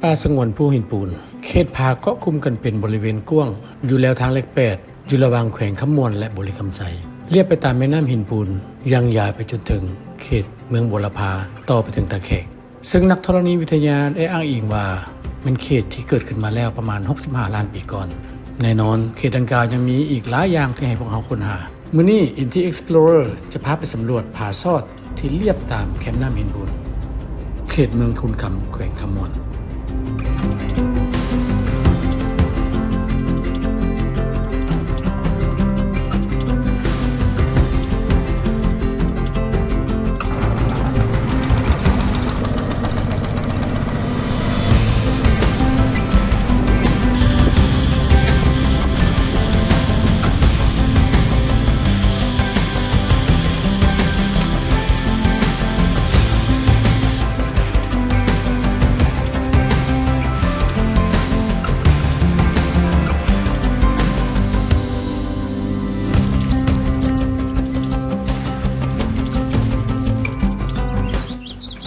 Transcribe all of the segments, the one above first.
ປ່າສະຫງວນພູຫີນປູນ ເຂດຜາເກາະກຸ່ມກັນເປັນບໍລິເວນກວ້າງ ຢູ່ແລວທາງເລກແປດ ຢູ່ລະຫວ່າງແຂວງຄຳມ່ວນ ແລະ ບໍລິຄຳໄຊ ລຽບໄປຕາມແມ່ນ້ຳຫີນປູນ ຍ່າງຍາວໄປຈົນເຖິງເຂດເມືອງບົວລະພາ ຕໍ່ໄປເຖິງທ່າແຂກ. ເຊິ່ງນັກທໍລະນີວິທະຍາໄດ້ອ້າງອີງວ່າ ແມ່ນເຂດທີ່ເກີດຂຶ້ນມາແລ້ວປະມານຫົກສິບຫ້າລ້ານປີກ່ອນ. ແນ່ນອນ, ເຂດດັ່ງກ່າວຍັງມີອີກຫຼາຍຢ່າງທີ່ໃຫ້ພວກເຮົາຄົ້ນຫາ. ມື້ນີ້ NT Explorer ຈະພາໄປສຳຫຼວດຜາຊອດທີ່ລຽບຕາມແຄມນ້ຳຫີນບູນ ເຂດເມືອງຄູນຄຳ ແຂວງຄຳມ່ວນ.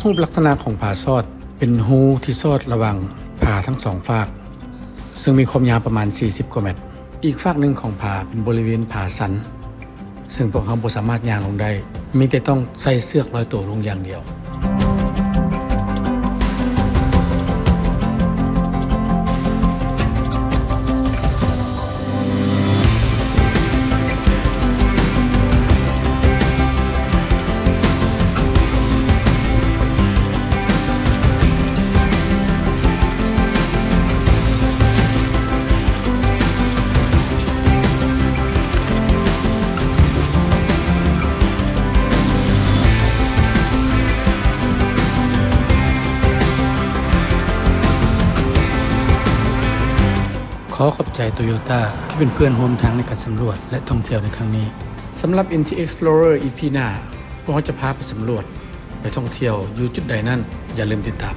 ຮູບລັກສະນະຂອງຜາຊອດ ເປັນຮູທີ່ຊອດລະຫວ່າງຜາທັງສອງຟາກ, ເຊິ່ງມີຄວາມຍາວປະມານສີ່ສິບກວ່າແມັດ. ອີກຟາກໜຶ່ງຂອງຜາເປັນບໍລິເວນຜາຊັນ, ເຊິ່ງພວກເຮົາບໍ່ສາມາດຍ່າງລົງໄດ້, ມີແຕ່ຕ້ອງໃສ່ເຊືອກລອຍໂຕລົງຢ່າງດຽວ. ຂໍຂອບໃຈ Toyota ທີ່ເປັນເພື່ອນຮ່ວມທາງໃນການສຳຫຼວດ ແລະ ທ່ອງທ່ຽວໃນຄັ້ງນີ້. ສຳລັບ NT Explorer ອີພີໜ້າ, ພວກເຮົາຈະພາໄປສຳຫຼວດ, ໄປທ່ອງທ່ຽວຢູ່ຈຸດໃດນັ້ນ, ຢ່າລືມຕິດຕາມ.